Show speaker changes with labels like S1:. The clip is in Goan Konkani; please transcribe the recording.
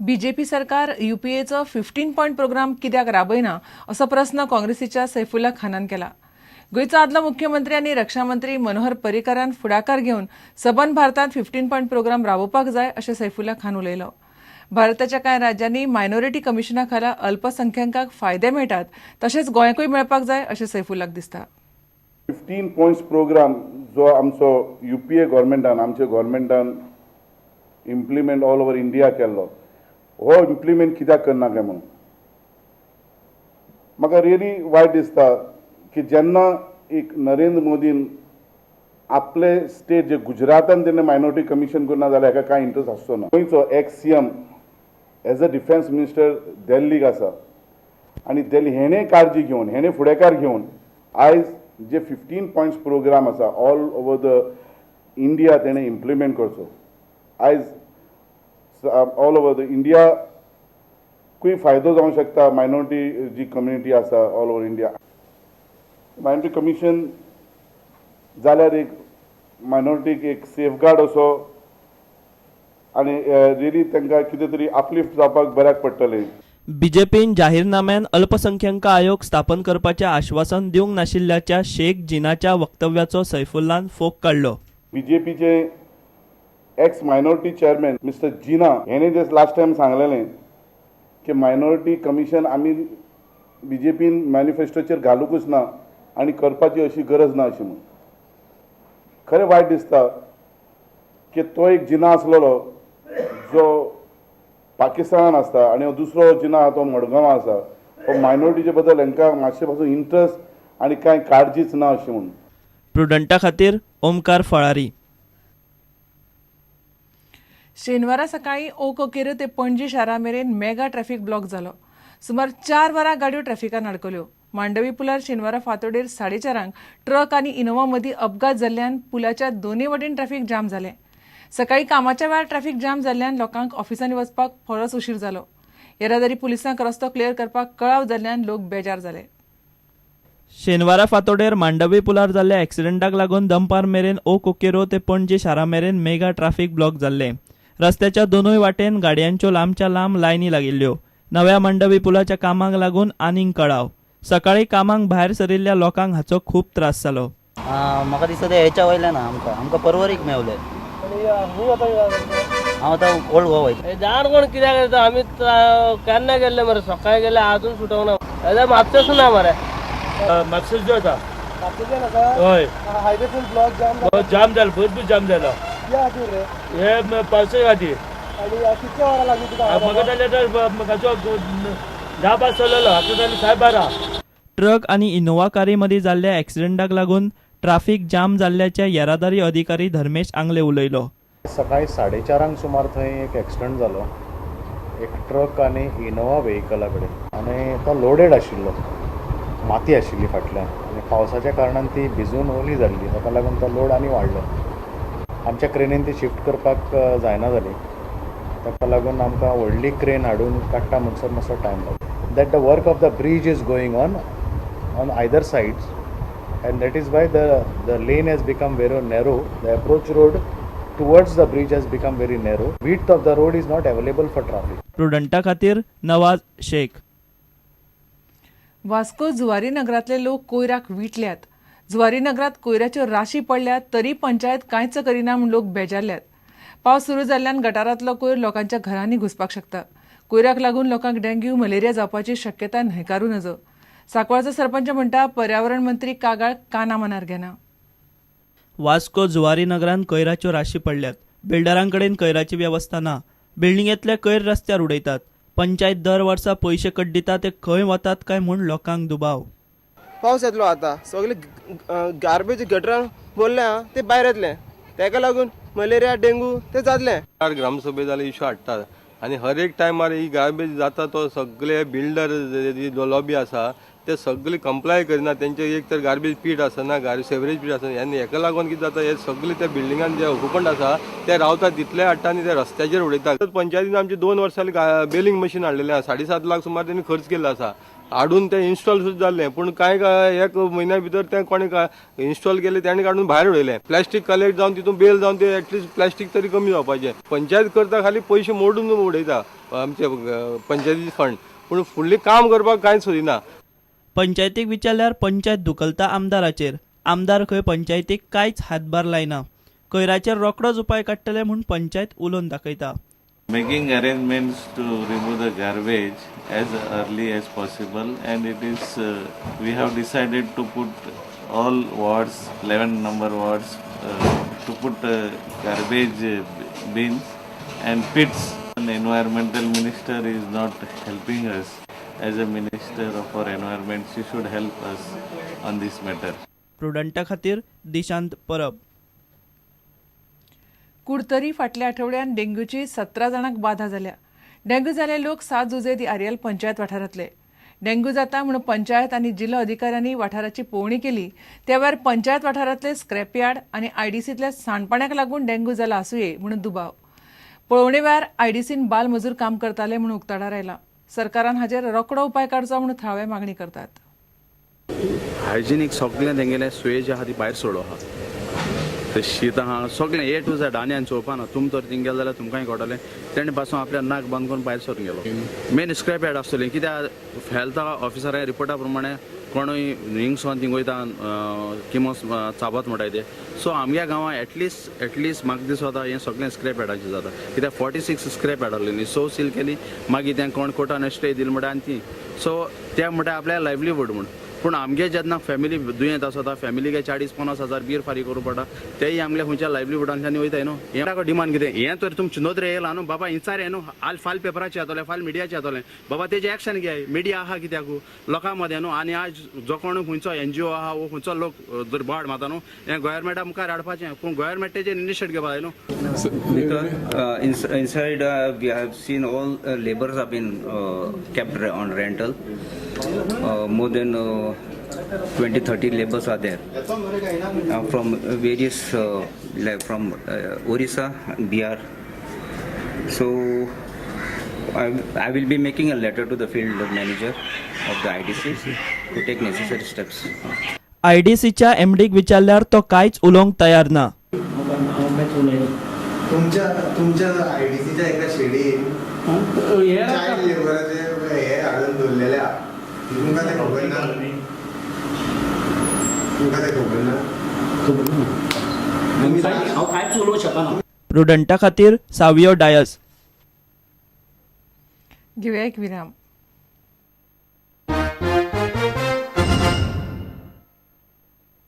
S1: बीजेपी सरकार युपीएचो 15 पॉयंट प्रोग्राम कित्याक राबयना असो प्रस्न काँग्रेसीच्या सैफुल्ला खानान केला. गोंयचो आदलो मुख्यमंत्री आनी रक्षा मंत्री मनोहर पर्रीकारान फुडाकार घेवन सबंद भारतांत 15 पॉयंट प्रोग्राम राबोवपाक जाय अशें सैफुल्ला खान उलयलो. भारताच्या कांय राज्यांनी मायनॉरिटी कमिशना खाला अल्पसंख्याकांक फायदे मेळटात, तशेंच गोंयाकूय मेळपाक जाय अशें सैफुल्लाक दिसता.
S2: 15 पॉयंट्स प्रोग्राम जो आमचो युपीए गव्हर्मेंटान, आमच्या गव्हर्मेंटान इम्प्लिमेंट ऑल ओवर इंडिया केल्लो, हो इम्प्लिमेंट कित्याक करना काय म्हणून म्हाका रियली वायट दिसता की जेन्ना एक नरेंद्र मोदीन आपले स्टेट जे गुजरातान तेणें मायनॉरिटी कमिशन करना जाल्यार हेका कांय इंट्रस्ट आसचो ना. गोंयचो ex CM as a defence minister दिल्लीक आसा आनी दिल्ली हेणें काळजी घेवन, हेणें फुडाकार घेवन आयज जे 15 पॉयंट्स प्रोग्राम आसा ऑल ओवर the India तेणें इम्प्लिमेंट करचो. आयज ऑल ओवर the India कूय फायदो जावंक शकता मायनॉरिटी जी कम्युनिटी आसा all over India. Minority commission जाल्यार एक मायनॉरिटीक एक सेफगार्ड असो आनी रियली तांकां कितें तरी अपलिफ्ट जावपाक बऱ्याक पडटलें.
S3: बीजेपीन जाहीरनाम्यान अल्पसंख्याक आयोग स्थापन करपाचें आश्वासन दिवंक नाशिल्ल्याच्या शेख जिनाच्या वक्तव्याचो सैफुल्लान फोग काडलो.
S2: बीजेपीचे एक्स मायनॉरिटी चेअरमॅन मिस्टर जिना हेणे जे लास्ट टायम सांगलेलें की मायनॉरिटी कमिशन आमी बीजेपीन मॅनिफेस्टोचेर घालूंकच ना आनी करपाची अशी गरज ना अशी म्हणून, खरें वायट दिसता की तो एक जिना आसलेलो जो पाकिस्तानान आसता आनी हो दुसरो जिना आहा तो मडगांवां आसा. हो मायनॉरिटीचे बद्दल हांकां मातशे पासून इंट्रस्ट आनी कांय काळजीच ना अशी म्हणून.
S3: प्रुडंटा खातीर ओमकार फळारी.
S1: शेनवारा सकाळी ओक ओकेरो ते पणजी शारा मेरेन मेगा ट्रॅफिक ब्लॉक जालो. सुमार 4 वरां गाडयो ट्रॅफिकान अडकल्यो. मांडवी पुलार शेनवारा फांतोडेर 4:30 ट्रक आनी इनोवा मदीं अपघात जाल्ल्यान पुलाच्या दोनूय वटेन ट्रॅफिक जाम जालें. सकाळी कामाच्या वेळार ट्रॅफिक जाम जाल्ल्यान लोकांक ऑफिसांनी वचपाक बरोच उशीर जालो. येरादारी पुलिसांक रस्तो क्लियर करपाक कळाव जाल्ल्यान लोक बेजार जाले.
S3: शेनवारा फांतोडेर मांडवी पुलार जाल्ल्या एक्सिडेंटाक लागून दनपार मेरेन ओक ओकेरो ते पणजी शारा मेरेन मेगा ट्राफिक ब्लॉक जाल्ले. रस्त्याच्या दोनूय वाटेन गाडयांच्यो लांबच्या लांब लायनी लागिल्ल्यो. नव्या मांडवी पुलाच्या कामाक लागून आनीक कळाव. सकाळी कामाक भायर सरिल्ल्या लोकांक हाचो खूब त्रास जालो.
S4: म्हाका दिसता ते हेच्या वयल्यान आमकां आमकां परवरीक मेवले. हांव आतां ओल्ड गोवा वयता.
S5: हे जाण कोण कित्याक येता. आमी केन्ना गेल्ले मरे, सकाळी गेले, अजून सुटोवंक ना. जाल्यार म्हापशेसून ना मरे.
S6: म्हापशेच वता. हय.
S7: हायवे फुल ब्लॉक जाम.
S6: जाम जालो, भरपूर जाम जालो.
S7: कित्या खातीर रे?
S6: हे पावसा खातीर.
S7: आनी कितके वरां लागली तुका हांगा?
S6: म्हाका जाल्यार म्हाका 10 पांच चललो, आतां जाली 12:30.
S3: ट्रक आनी इनोवा कारी मदीं जाल्ल्या एक्सिडेंटाक लागून ट्राफिक जाम जाल्ल्याचे येरादारी अधिकारी धर्मेश आंगले उलयलो.
S8: सकाळी 4:30 सुमार थंय एक एक्सिडंट जालो, एक ट्रक आनी इनोवा व्हेकला कडेन आनी तो लोडेड आशिल्लो. माती आशिल्ली फाटल्यान आनी पावसाच्या कारणान ती भिजून ओली जाल्ली. ताका लागून तो लोड आनी वाडलो. आमच्या क्रेनीन ती शिफ्ट करपाक जायना जाली. ताका लागून आमकां व्हडली क्रेन हाडून काडटा म्हणसर मातसो टायम लागलो. That the work of the bridge is going on either sides and that is why the lane has become very narrow. The approach road towards the bridge has become very narrow. Width of the road is not available for traffic.
S3: प्रुडंटा खातीर नवाज शेख.
S1: वास्को जुवारी नगरातले लोक कोयराक विटल्यात. जुवारी नगरात कोयराच्यो राशी पडल्यात तरी पंचायत कांयच करिना म्हूण लोक बेजारल्यात. पावस सुरू जाल्ल्यान गटारांतलो कोयर लोकांच्या घरांनी घुसपाक शकता. कोयराक लागून लोकांक डेंग्यू, मलेरिया जावपाची शक्यताय न्हयकारूं नजो. सांकवाळचो सरपंच म्हणटा, पर्यावरण मंत्री कागाळ काना मनार घेना.
S3: वास्को जुवारी नगरांत कोयराच्यो राशी पडल्यात. बिल्डरांकडेन कोयराची वेवस्था ना. बिल्डिंगेंतले कोयर रस्त्यार उडयतात. पंचायत दर वर्सा पयशे कड्डिता ते खंय वतात काय म्हूण लोकांक दुबाव.
S7: पावस येतलो आतां, सगळे गार्बेज गटरान भरले आहा, ते भायर येतले. तेका लागून मलेरिया, डेंगू ते जातले.
S9: ग्रामसभे जाल्यार इशू हाडटात आनी हर एक टायमार ही गार्बेज जाता तो सगळे बिल्डर लॉबी आसा ते सगळे कंप्लाय करिना. तेंचे एक तर गार्बेज पीट आसना, सेवरेज पीट आसना आनी हेका लागून कितें जाता, हे सगळे त्या बिल्डिंगान जे ऑक्युपंट आसा ते रावतात तितले हाडटा आनी ते रस्त्याचेर उडयतात. पंचायतीन आमचे 2 वर्सां बेलिंग मशीन हाडलेलें आसा. 7.5 लाख सुमार तेणी खर्च केल्लो आसा. हाडून तें इन्स्टॉल सुद्दां जाल्लें, पूण कांय एक म्हयन्या भितर तें कोणें इन्स्टॉल केलें तेणें काडून भायर उडयलें. प्लास्टीक कलेक्ट जावन तितून बेल जावन ते एटलिस्ट प्लास्टीक तरी कमी जावपाचें. पंचायत करता खाली पयशे मोडून उडयता आमचे पंचायती फंड, पूण फुडलें काम करपाक कांयच सोदिना.
S3: पंचायतीक विचारल्यार पंचायत धुकलता आमदाराचेर. आमदार खंय पंचायतीक कांयच हातभार लायना. कोयराचेर रोखडोच उपाय काडटले म्हूण पंचायत उलोवन दाखयता.
S10: Making arrangements to remove the garbage as early as possible, and it is we have decided to put all wards, 11 number wards, to put garbage bins and pits. The environmental minister is not helping us. As a minister of our environment, she should help us on this matter.
S3: प्रुडंटा खातीर दिशांत परब.
S1: कुडतरी फाटल्या आठवड्यान डेंग्यूची 17 जाणांक बाधा जाल्या. डेंग्यू जाल्ले लोक सात जुजे दी आरियल पंचायत वाठारांतले. डेंग्यू जाता म्हूण पंचायत आनी जिल्लो अधिकाऱ्यांनी वाठाराची पळोवणी केली. त्या वेळार पंचायत वाठारांतले स्क्रॅपयार्ड आनी आयडीसींतल्या सांडपाण्याक लागून डेंग्यू जाला आसुये म्हणून दुबाव. पळोवणे वेळार आयडीसीन बाल मजूर काम करताले म्हणून उक्ताडार आयला. सरकारान हाचेर रोखडो उपाय काडचो म्हणून थळावे मागणी करतात.
S11: हायजिनीक सगळें तेंगेलें सुयेज आहा ती भायर सोडो आहा, ते शीत आहा सगळें ए टू झॅड. आनी आनी चोवपा ना तुम तर थिंग गेले जाल्यार तुमकांय कळटलें. तेणें पासून आपल्या नाक बंद करून भायर सरून गेलो. मेन स्क्रॅप यार्ड आसतलें, कित्याक हेल्थ ऑफिसरा रिपोर्टा प्रमाणे कोणूय हिंगसोन थिंग वयता किमो चाबत म्हणटाय ते. सो आमच्या गांवांत एटलिस्ट म्हाका दिसता हें सगळें स्क्रॅप यार्डाचें जाता, कित्याक 46 स्क्रॅप यार्ड आहली न्ही, 6 सील केली, मागीर तें कोण कोर्टान स्टे दिली म्हणटा आनी ती सो ते म्हणटा आपल्या लायवलीहूड म्हूण. पूण आमगे जेन्ना फॅमिली दुयेंत आसता, फॅमिलीक 40-50 हजार बीर फारीक करूं पडटा, तेय आमगे खंयच्या लायवलीहुडांतल्यान वयताय न्हू. हें डिमांड कितें हें तर तुमचे नदरे येयला न्हू बाबा, इंचार न्हू आल फाल पेपराचे येतले, फाल मिडियाचे येतले, बाबा तेजें एक्शन घेय. मिडिया आहा कित्याक लोकां मदें न्हू. आनी आज जो कोण खंयचो एनजीओ आहा वो खंयचो लोक जर बोवाळ मारता न्हू, हें गोवोरमेंटा मुखार हाडपाचें, पूण गोवोरमेंट तेजेर इनिशिएट घेवपा जाय न्हू.
S12: Inside we have seen all laborers have been kept on rental. More than 20-30 laborers are there from various like from Orissa and Bihar. So I will be making a letter to the field manager of the IDC to take necessary steps.
S3: आयडीसीच्या एमडीक विचारल्यार तो कांयच उलोवंक तयार ना.
S13: तुमच्या तुमच्या आयडीसीच्या एका शेडीन चायल्ड लेबराचे हे हाडून दवरलेले आहा, तुमकां तें खबर ना? तुमकां तें खबर ना?
S14: हांव कांयच उलोवंक शकना.
S3: प्रुडंटा खातीर सावियो डायस.
S1: घेवया एक विराम.